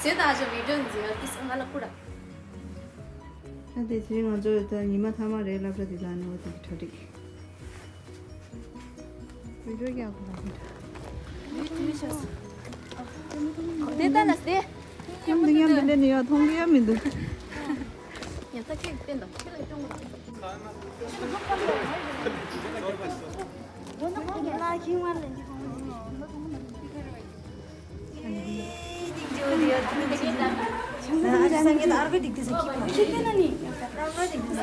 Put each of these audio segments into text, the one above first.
सेता आज भिडियो हुन्छ त्यसमा मलाई कुरा त्यसरी मजा त निमा थामा रेला प्रति जानु हो त ठोटी भिडियो क्या होला देता नस्ते हम दुनिया में नहीं आ थोंगे या मिंदु यहाँ तक के पेन दो संगीत अर्कै देख्दैछ कि देख्दैन नि राम्रो देख्दैछ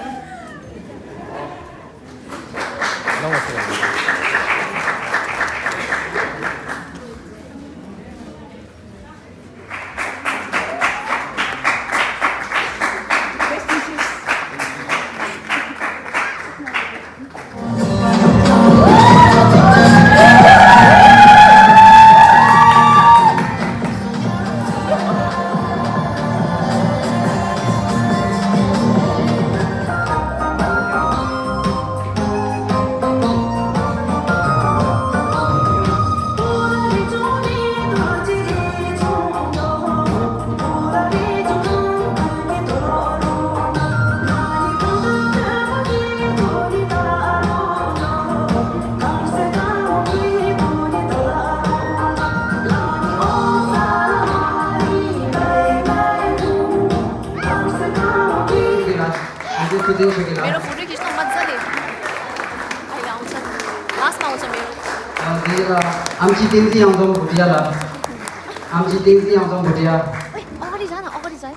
मेरो फोटो खिच्न मजाले अहिले आउँछ लास्टमा आउँछ मेरो आमची tingsi yang zong budia lah. Amची tingsi yang zong budia. अगाडि जा न अगाडि जा